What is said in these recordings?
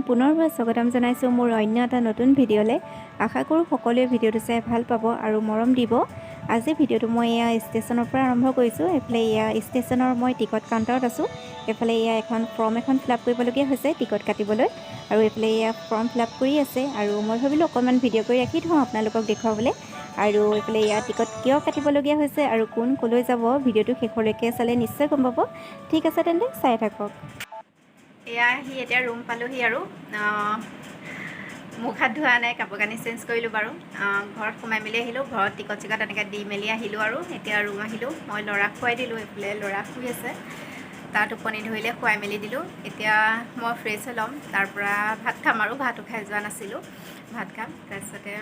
পুনৰবাৰ স্বাগতম জনাইছোঁ মোৰ অন্য এটা নতুন ভিডিঅ'লৈ। আশা কৰোঁ সকলোৱে ভিডিঅ'টো চাই ভাল পাব আৰু মৰম দিব। আজি ভিডিঅ'টো মই এয়া ষ্টেচনৰ পৰা আৰম্ভ কৰিছোঁ। এইফালে এয়া ষ্টেচনৰ মই টিকট কাউণ্টাৰত আছোঁ। এইফালে এয়া এখন ফৰ্ম এখন ফিল আপ কৰিবলগীয়া হৈছে টিকট কাটিবলৈ আৰু এইফালে এয়া ফৰ্ম ফিল আপ কৰি আছে আৰু মই ভাবিলোঁ অকণমান ভিডিঅ' কৰি ৰাখি থওঁ আপোনালোকক দেখুৱাবলৈ। আৰু এইফালে এয়া টিকট কিয় কাটিবলগীয়া হৈছে আৰু কোন ক'লৈ যাব, ভিডিঅ'টো শেষলৈকে চালে নিশ্চয় গম পাব। ঠিক আছে তেন্তে, চাই থাকক। এয়া আহি এতিয়া ৰুম পালোহি আৰু মুখ হাত ধোৱা নাই, কাপোৰ কানি চেঞ্জ কৰিলোঁ বাৰু। ঘৰত সোমাই মেলি আহিলোঁ, ঘৰত টিকট চিকট এনেকৈ দি মেলি আহিলোঁ আৰু এতিয়া ৰুম আহিলোঁ। মই ল'ৰাক খুৱাই দিলোঁ, এইফালে ল'ৰা শুই আছে, তাৰ টোপনি ধৰিলে, খুৱাই মেলি দিলোঁ। এতিয়া মই ফ্ৰেছ হৈ ল'ম, তাৰপৰা ভাত খাম আৰু ভাতো খাই যোৱা নাছিলোঁ, ভাত খাম। তাৰপিছতে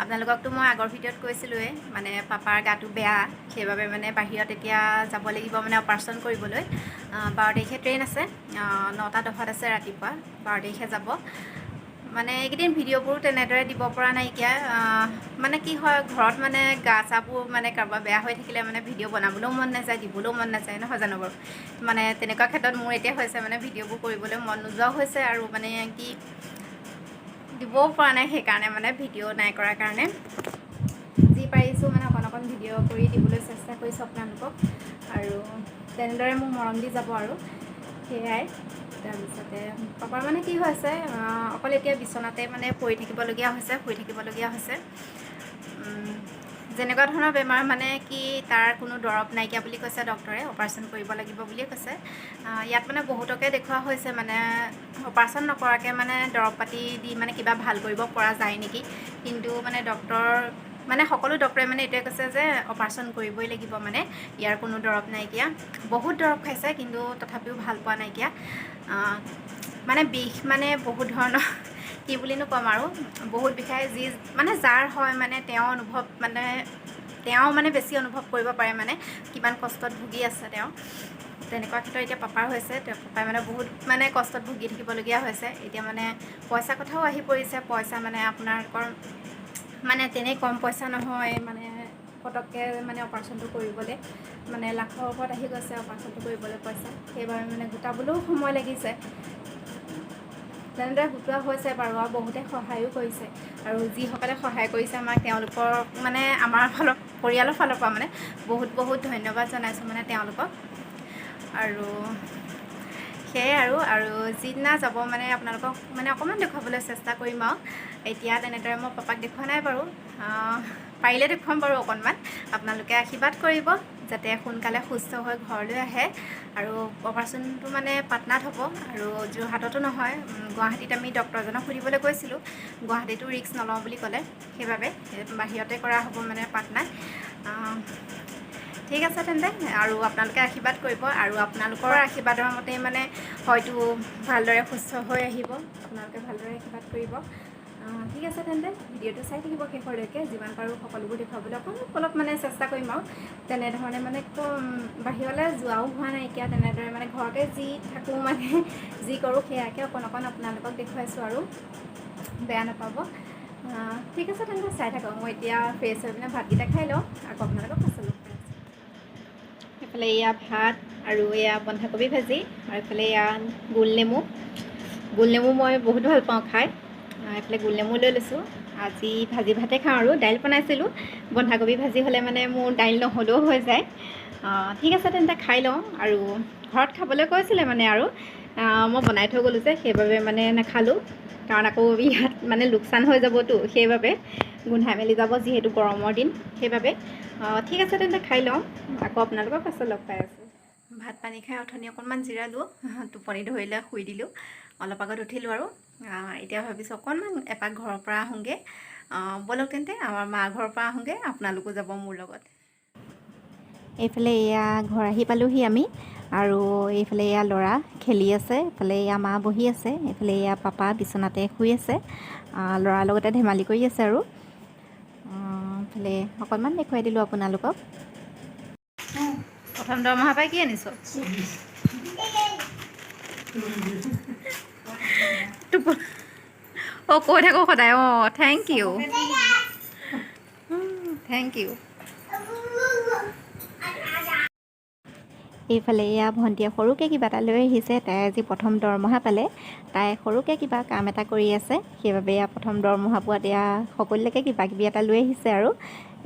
আপোনালোককতো মই আগৰ ভিডিঅ'ত কৈছিলোঁৱেই, মানে পাপাৰ গাটো বেয়া, সেইবাবে মানে বাহিৰত এতিয়া যাব লাগিব মানে অপাৰেশ্যন কৰিবলৈ। 12 তাৰিখে ট্ৰেইন আছে, 9টা 10ত আছে ৰাতিপুৱা, 12 তাৰিখে যাব। মানে এইকেইদিন ভিডিঅ'বোৰো তেনেদৰে দিব পৰা নাইকিয়া। মানে কি হয়, ঘৰত মানে গা চাবোৰ মানে কাৰোবাৰ বেয়া হৈ থাকিলে মানে ভিডিঅ' বনাবলৈও মন নাযায়, দিবলৈও মন নাযায়, নহয় জানো বাৰু? মানে তেনেকুৱা ক্ষেত্ৰত মোৰ এতিয়া হৈছে, মানে ভিডিঅ'বোৰ কৰিবলৈ মন নোযোৱাও হৈছে আৰু মানে কি দিবও পৰা নাই, সেইকাৰণে মানে ভিডিঅ' নাই কৰাৰ কাৰণে। যি পাৰিছোঁ মানে অকণ অকণ ভিডিঅ' কৰি দিবলৈ চেষ্টা কৰিছোঁ আপোনালোকক আৰু তেনেদৰে মোক মৰম দি যাব আৰু সেয়াই। তাৰপিছতে পাপাৰ মানে কি হৈছে, অকল এতিয়া বিচনাতে মানে পৰি থাকিবলগীয়া হৈছে, শুই থাকিবলগীয়া হৈছে। যেনেকুৱা ধৰণৰ বেমাৰ মানে কি তাৰ কোনো দৰৱ নাইকিয়া বুলি কৈছে ডক্টৰে, অপাৰেশ্যন কৰিব লাগিব বুলিয়ে কৈছে। ইয়াত মানে বহুতকে দেখুওৱা হৈছে, মানে অপাৰেশ্যন নকৰাকৈ মানে দৰৱ পাতি দি মানে কিবা ভাল কৰিব পৰা যায় নেকি, কিন্তু মানে ডক্টৰ মানে সকলো ডক্টৰে মানে এইটোৱে কৈছে যে অপাৰেশ্যন কৰিবই লাগিব, মানে ইয়াৰ কোনো দৰৱ নাইকিয়া। বহুত দৰৱ খাইছে কিন্তু তথাপিও ভাল পোৱা নাইকিয়া। মানে বিষ মানে বহুত ধৰণৰ, কি বুলিনো ক'ম আৰু, বহুত বিষায়। যি মানে যাৰ হয় মানে তেওঁ অনুভৱ মানে তেওঁ মানে বেছি অনুভৱ কৰিব পাৰে, মানে কিমান কষ্টত ভুগি আছে তেওঁ। তেনেকুৱা ক্ষেত্ৰত এতিয়া পাপাৰ হৈছে। তেওঁ পাপাই মানে বহুত মানে কষ্টত ভুগি থাকিবলগীয়া হৈছে। এতিয়া মানে পইচা কথাও আহি পৰিছে। পইচা মানে আপোনালোকৰ মানে তেনেই কম পইচা নহয়, মানে পটককৈ মানে অপাৰেশ্যনটো কৰিবলৈ মানে লাখৰ ওপৰত আহি গৈছে অপাৰেশ্যনটো কৰিবলৈ পইচা। সেইবাবে মানে গোটাবলৈও সময় লাগিছে। তেনেদৰে গোটোৱা হৈছে বাৰু আৰু বহুতে সহায়ো কৰিছে আৰু যিসকলে সহায় কৰিছে আমাক, তেওঁলোকৰ মানে আমাৰ ফালৰ পৰিয়ালৰ ফালৰ পৰা মানে বহুত বহুত ধন্যবাদ জনাইছোঁ মানে তেওঁলোকক। আৰু সেয়াই আৰু আৰু যিদিনা যাব মানে আপোনালোকক মানে অকণমান দেখুৱাবলৈ চেষ্টা কৰিম আৰু এতিয়া তেনেদৰে মই পাপাক দেখুওৱা নাই বাৰু, পাৰিলে দেখুৱাম বাৰু অকণমান। আপোনালোকে আশীৰ্বাদ কৰিব যাতে সোনকালে সুস্থ হৈ ঘৰলৈ আহে। আৰু অপাৰেশ্যনটো মানে পাটনাত হ'ব আৰু যোৰহাটতো নহয়। গুৱাহাটীত আমি ডক্টৰজনক সুধিবলৈ গৈছিলোঁ, গুৱাহাটীতো ৰিস্ক নলওঁ বুলি ক'লে, সেইবাবে বাহিৰতে কৰা হ'ব মানে পাটনাত। ঠিক আছে তেন্তে, আৰু আপোনালোকে আশীৰ্বাদ কৰিব আৰু আপোনালোকৰ আশীৰ্বাদৰ মতেই মানে হয়তো ভালদৰে সুস্থ হৈ আহিব। আপোনালোকে ভালদৰে আশীৰ্বাদ কৰিব। ঠিক আছে তেন্তে, ভিডিঅ'টো চাই থাকিব শেষলৈকে। যিমান পাৰোঁ সকলোবোৰ দেখুৱাবলৈ অকণ অলপ মানে চেষ্টা কৰিম আৰু তেনেধৰণে মানে বাহিৰলৈ যোৱাও হোৱা নাইকিয়া, তেনেদৰে মানে ঘৰতে যি থাকোঁ মানে যি কৰোঁ সেয়াকে অকণ অকণ আপোনালোকক দেখুৱাইছোঁ আৰু বেয়া নাপাব। ঠিক আছে তেন্তে, চাই থাকক। মই এতিয়া ফ্ৰেছ হৈ পিনে ভাতকেইটা খাই লওঁ, আকৌ আপোনালোকক পাছত লগ পাই আছোঁ। এইফালে এয়া ভাত আৰু এয়া বন্ধাকবি ভাজি আৰু এইফালে এয়া গোল নেমু। গোল নেমু মই বহুত ভাল পাওঁ খাই। এইফালে গোল নেমু লৈ লৈছোঁ। আজি ভাজি ভাতে খাওঁ আৰু দাইল বনাইছিলোঁ। বন্ধাকবি ভাজি হ'লে মানে মোৰ দাইল নহ'লেও হৈ যায়। ঠিক আছে তেন্তে, খাই লওঁ। আৰু ঘৰত খাবলৈ কৈছিলে মানে আৰু মই বনাই থৈ গ'লোঁ যে, সেইবাবে মানে নাখালোঁ, কাৰণ আকৌ ইয়াত মানে লোকচান হৈ যাবতো, সেইবাবে গোন্ধাই মেলি যাব, যিহেতু গৰমৰ দিন, সেইবাবে। ঠিক আছে তেন্তে, খাই লওঁ, আকৌ আপোনালোকক পাছত লগ পাই আছোঁ। ভাত পানী খাই অথনি অকণমান জিৰালোঁ, টোপনি ধৰিলে শুই দিলোঁ। অলপ আগত উঠিলোঁ আৰু এতিয়া ভাবিছোঁ অকণমান এপাক ঘৰৰ পৰা আহোঁগৈ। ব'লক তেন্তে, আমাৰ মা ঘৰৰ পৰা আহোঁগৈ, আপোনালোকো যাব মোৰ লগত। এইফালে এয়া ঘৰ আহি পালোহি আমি আৰু এইফালে এয়া ল'ৰা খেলি আছে, এইফালে এয়া মা বহি আছে, এইফালে এয়া পাপা বিচনাতে শুই আছে, ল'ৰাৰ লগতে ধেমালি কৰি আছে। আৰু এইফালে অকণমান দেখুৱাই দিলোঁ আপোনালোকক। প্ৰথম দৰমহা পাই কি আনিছ? অঁ, কৈ থাকোঁ সদায়। অঁ, thank U, thank U. এইফালে এয়া ভণ্টিয়ে সৰুকৈ কিবা এটা লৈ আহিছে। তাই আজি প্ৰথম দৰমহা পালে। তাই সৰুকৈ কিবা কাম এটা কৰি আছে, সেইবাবে এয়া প্ৰথম দৰমহা পোৱাত এয়া সকলোলৈকে কিবা কিবি এটা লৈ আহিছে। আৰু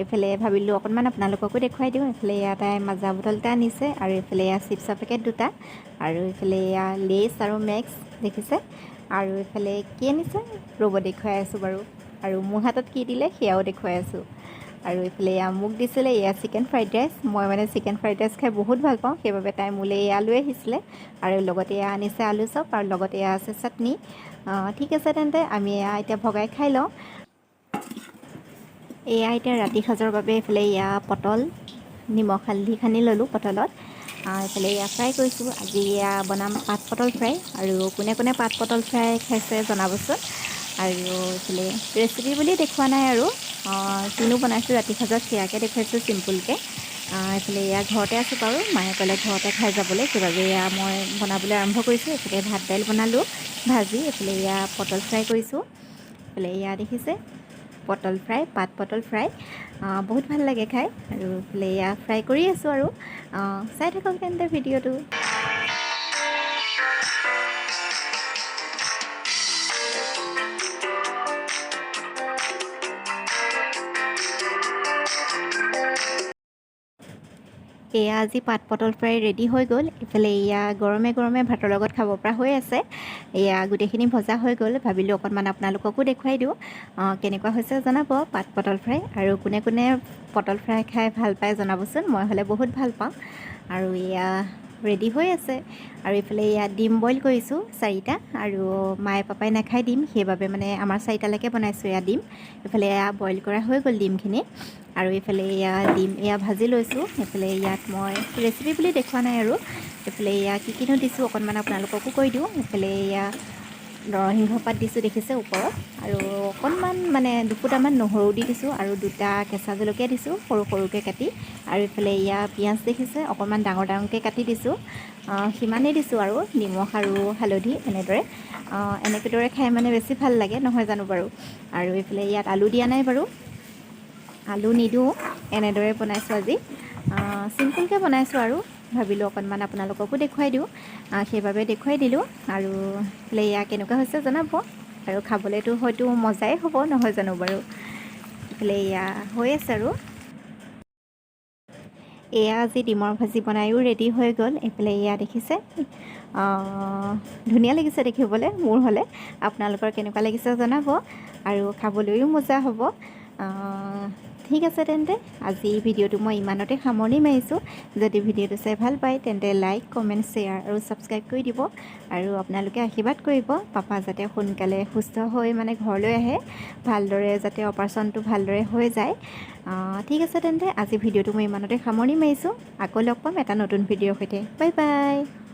এইফালে ভাবিলোঁ অকণমান আপোনালোককো দেখুৱাই দিওঁ। এইফালে এয়া তাই মাজা বটল এটা আনিছে আৰু এইফালে এয়া চিপছৰ পেকেট দুটা আৰু এইফালে এয়া লেছ আৰু মেক্স দেখিছে। আৰু এইফালে কি আনিছে ৰ'ব, দেখুৱাই আছোঁ বাৰু। আৰু মোৰ হাতত কি দিলে সেয়াও দেখুৱাই আছোঁ। আৰু এইফালে এয়া মোক দিছিলে এয়া চিকেন ফ্ৰাইড ৰাইচ। মই মানে চিকেন ফ্ৰাইড ৰাইচ খাই বহুত ভাল পাওঁ, সেইবাবে তাই মোলৈ এয়া লৈ আহিছিলে। আৰু লগতে এয়া আনিছে আলু চপ আৰু লগতে এয়া আছে চাটনি। ঠিক আছে তেন্তে, আমি এয়া এতিয়া ভগাই খাই লওঁ। এয়া এতিয়া ৰাতি সাজৰ বাবে এইফালে এয়া পটল নিমখ হালধি সানি ল'লোঁ পটলত। এইফালে এয়া ফ্ৰাই কৰিছোঁ। আজি এয়া বনাম পাত পটল ফ্ৰাই। আৰু কোনে কোনে পাত পটল ফ্ৰাই খাইছে জনাবচোন। আৰু এইফালে ৰেচিপি বুলি দেখুওৱা নাই আৰু কিনো বনাইছোঁ ৰাতি সাজত সেয়াকে দেখুৱাইছোঁ চিম্পুলকৈ। এইফালে এয়া ঘৰতে আছোঁ বাৰু, মায়ে ক'লে ঘৰতে খাই যাবলৈ, সেইবাবে এয়া মই বনাবলৈ আৰম্ভ কৰিছোঁ। এইফালে ভাত দাইল বনালোঁ, ভাজি, এইফালে এয়া পটল ফ্ৰাই কৰিছোঁ। এইফালে এয়া দেখিছে পটল ফ্ৰাই, পাত পটল ফ্ৰাই, বহুত ভাল লাগে খাই। আৰু এইফালে এয়া ফ্ৰাই কৰি আছোঁ আৰু চাই থাকক তেন্তে ভিডিঅ'টো। এয়া আজি পাত পটল ফ্ৰাই ৰেডি হৈ গ'ল। ইফালে এয়া গৰমে গৰমে ভাতৰ লগত খাব পৰা হৈ আছে। এয়া গোটেইখিনি ভজা হৈ গ'ল। ভাবিলোঁ অকণমান আপোনালোককো দেখুৱাই দিওঁ। কেনেকুৱা হৈছে জনাব পাত পটল ফ্ৰাই। আৰু কোনে কোনে পটল ফ্ৰাই খাই ভাল পায় জনাবচোন। মই হ'লে বহুত ভাল পাওঁ। আৰু এয়া ৰেডি হৈ আছে। আৰু এইফালে এয়া ডিম বইল কৰিছোঁ চাৰিটা। আৰু মায়ে পাপাই নাখায় ডিম, সেইবাবে মানে আমাৰ চাৰিটালৈকে বনাইছোঁ এয়া ডিম। এইফালে এয়া বইল কৰা হৈ গ'ল ডিমখিনি। আৰু এইফালে এয়া ডিম এয়া ভাজি লৈছোঁ। এইফালে ইয়াত মই ৰেচিপি বুলি দেখুওৱা নাই। আৰু এইফালে এয়া কি কিনো দিছোঁ অকণমান আপোনালোককো কৈ দিওঁ। এইফালে এয়া নৰসিংহ পাত দিছোঁ দেখিছে ওপৰত। আৰু অকণমান মানে দুফুটামান নহৰু দি দিছোঁ আৰু দুটা কেঁচা জলকীয়া দিছোঁ সৰু সৰুকৈ কাটি। আৰু এইফালে এয়া পিঁয়াজ দেখিছে অকণমান ডাঙৰ ডাঙৰকৈ কাটি দিছোঁ, সিমানেই দিছোঁ। আৰু নিমখ আৰু হালধি এনেদৰে এনেদৰে খাই মানে বেছি ভাল লাগে, নহয় জানো বাৰু? আৰু এইফালে ইয়াত আলু দিয়া নাই বাৰু, আলু নিদিওঁ, এনেদৰে বনাইছোঁ আজি, চিম্পুলকৈ বনাইছোঁ। আৰু ভাবিলোঁ অকণমান আপোনালোককো দেখুৱাই দিওঁ, সেইবাবে দেখুৱাই দিলোঁ। আৰু এইফালে এয়া কেনেকুৱা হৈছে জনাব। আৰু খাবলৈতো হয়তো মজাই হ'ব, নহয় জানো বাৰু? এইফালে এয়া হৈ আছে। আৰু এয়া আজি ডিমৰ ভাজি বনায়ো ৰেডি হৈ গ'ল। এইফালে এয়া দেখিছে, ধুনীয়া লাগিছে দেখিবলৈ মোৰ হ'লে। আপোনালোকৰ কেনেকুৱা লাগিছে জনাব। আৰু খাবলৈও মজা হ'ব। ঠিক আছে তেন্তে, আজি ভিডিঅ'টো মই ইমানতে সামৰণি মাৰিছোঁ। যদি ভিডিঅ'টো চাই ভাল পায় তেন্তে লাইক, কমেণ্ট, শ্বেয়াৰ আৰু ছাবস্ক্ৰাইব কৰি দিব। আৰু আপোনালোকে আশীৰ্বাদ কৰিব, পাপা যাতে সোনকালে সুস্থ হৈ মানে ঘৰলৈ আহে, ভালদৰে যাতে অপাৰেশ্যনটো ভালদৰে হৈ যায়। ঠিক আছে তেন্তে, আজি ভিডিঅ'টো মই ইমানতে সামৰণি মাৰিছোঁ। আকৌ লগ পাম এটা নতুন ভিডিঅ'ৰ সৈতে। Bye bye.